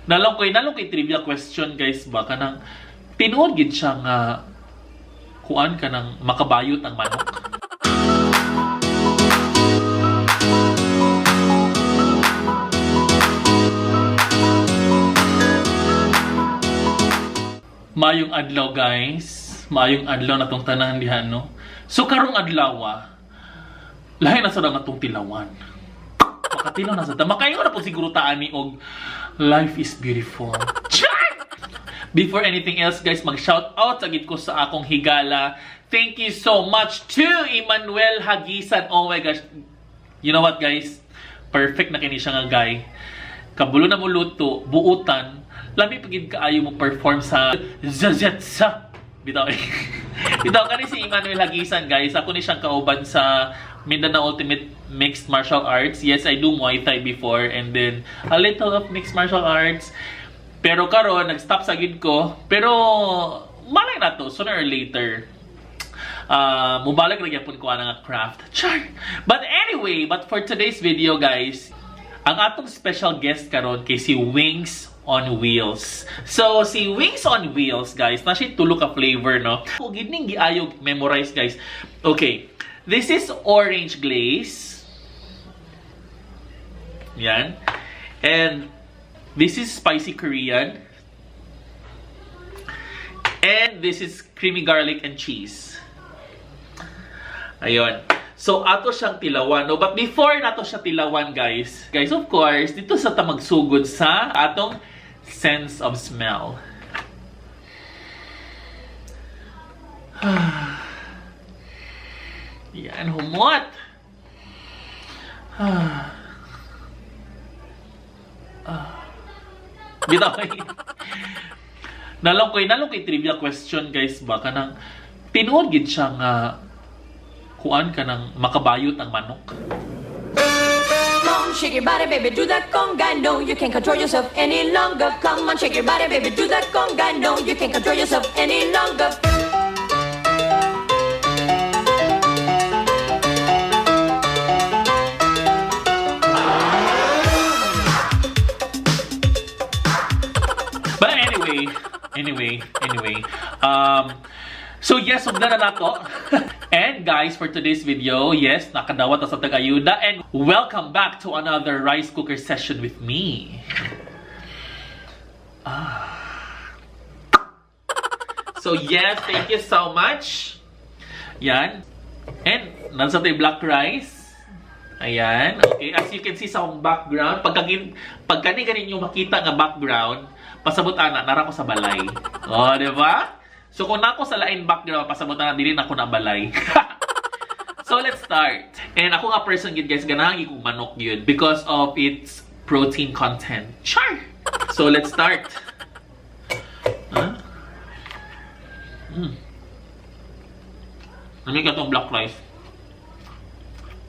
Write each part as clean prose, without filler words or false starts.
Nalong koy trivia question, guys, ba kanang tinuod gid siya nga kuan, kanang makabayot ang manok. Maayong adlaw, guys. Maayong adlaw na tong tanan diha, no. So karong adlaw, lahi na sa nga atong tilawan. Makatilaw na sa ta. Makaingon na po siguro ta ani og life is beautiful. Char! Before anything else, guys, mag-shout out sa gid ko sa akong higala. Thank you so much to Emmanuel Hagisan. Oh my gosh. You know what, guys? Perfect na kini siya nga guy. Kabulo na mo luto, buutan, lami pagid kaayo mo perform sa Zazetsa. Bitaw. Bitaw kani si Emmanuel Hagisan, guys. Ako ni siyang kauban sa Mindanao Ultimate Mixed Martial Arts. Yes, I do Muay Thai before and then a little of mixed martial arts. Pero karon nag-stop sa gid ko. Pero malay na to sooner or later. Mubalik ra gyapon ko ana nga craft. Char! But anyway, but for today's video, guys, ang atong special guest karon kay si Wings on Wheels. So, si Wings on Wheels, guys, na siya tulo ka flavor, no? Kung gining giayog memorize, guys. Okay. This is orange glaze. Yan. And this is spicy Korean. And this is creamy garlic and cheese. Ayun. So, ato siyang tilawan, no? But before nato siya tilawan, guys, guys, of course, dito sa ta magsugod sa atong sense of smell. Yan, humot! Ah. Bitaw. Nalong koy trivia question, guys, ba kanang tinuod gid siya nga kuan, kanang makabayot ang manok. Come on, shake your body, baby, do that conga. No, you can't control yourself any longer. Come on, shake your body, baby, do that conga. No, you can't control yourself any longer. But anyway. So yes, sugdan na nato. And guys, for today's video, yes, nakadawat na sa tagayuda and welcome back to another rice cooker session with me. Ah. So yes, thank you so much. Yan. And nasa tayo black rice. Ayan. Okay. As you can see sa akong background, pagka ni ganin yung makita nga background, pasabot ana, nara ko sa balay. Oh, di ba? So kung nako sa lain background, pasabot ana, dili na ako na balay. So let's start. And ako nga person gid, guys, ganahan gid kong manok yun because of its protein content. Char! So let's start. Huh? Lami ka tong black rice.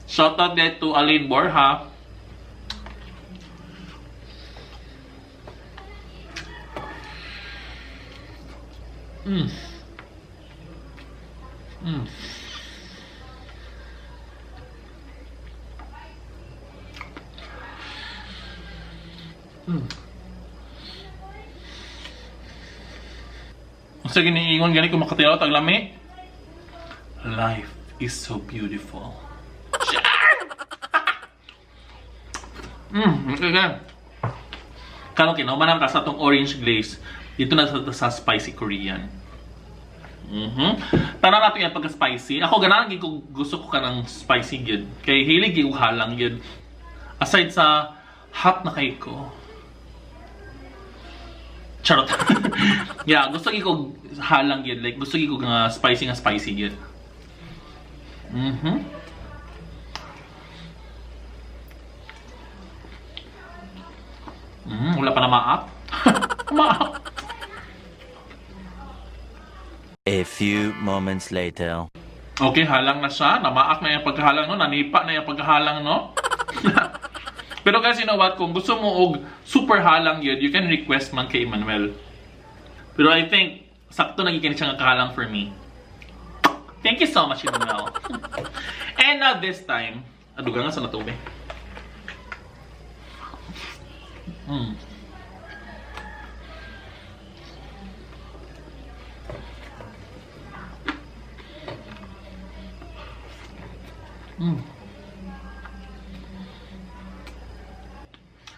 Shout out din to Aline Borja. Unsa giniingon gani kung makatilaw tag lami? Life is so beautiful. Char! Okay ka. Karon kinahuman ta sa atong orange glaze. Dito na sa spicy Korean. Tanan nato yung pagka-spicy. Ako ganahan gid ko, gusto ko kanang spicy gyud. Kay hilig gyud ko halang gyud. Aside sa hot na kay ko. Charot. Yeah, gusto gyud ko halang gyud. Like gusto gyud ko nga spicy gyud. Wala pa na maak. Maak. A few moments later. Okay, halang na siya. Namaak na yung pagkahalang, no? Nanipa na yung pagkahalang, no? Pero guys, you know what? Kung gusto mo og super halang yun, you can request man kay Emmanuel. Pero I think, sakto na gikan siya nga kahalang for me. Thank you so much, Emmanuel. And now this time, aduga nga sa natubig.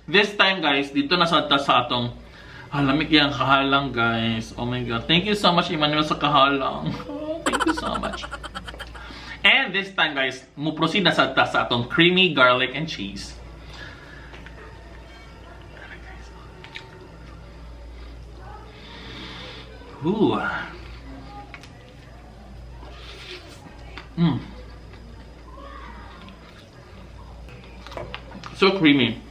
This time, guys, dito na sa atong lamig yung kahalang, guys. Oh my God. Thank you so much, Emmanuel, sa kahalang. Oh, thank you so much. And this time, guys, mo-proceed na sa atong creamy garlic and cheese. Ooh. So creamy.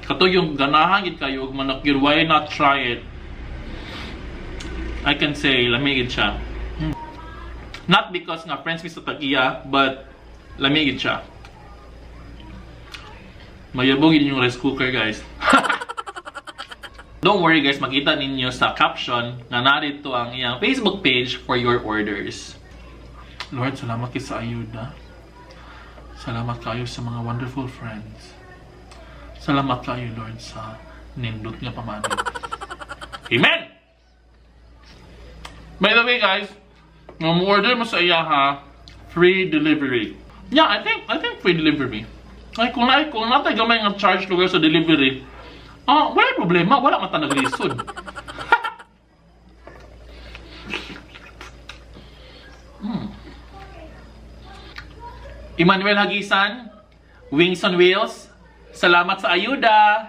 Kato yung ganahan gid kayo og manok yun, why not try it? I can say lami gid siya. Not because nga friends mi sa tag-iya, but lami gid siya. Mayabong yun yung rice cooker, guys. Don't worry, guys, makita ninyo sa caption na narito ang iyang Facebook page for your orders. Lord, salamat kay sa ayuda. Salamat kayo sa mga wonderful friends. Salamat kayo, Lord, sa nindot nga pamanit. Amen! By the way, guys, kung order mo sa iya ha, free delivery. Yeah, I think free delivery. Ay, kung natay gamay nga charge lugar sa delivery, wala problema, wala man ta naglisod. Emmanuel Hagisan, Wings on Wheels, salamat sa ayuda.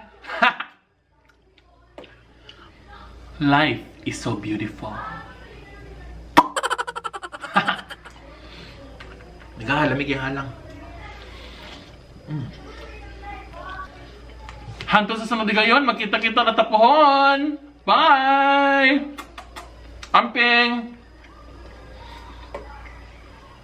Life is so beautiful. Naghahalamig yung halang. Hangtod sa sunod gayon, magkita-kita na tapuhon. Bye! Amping!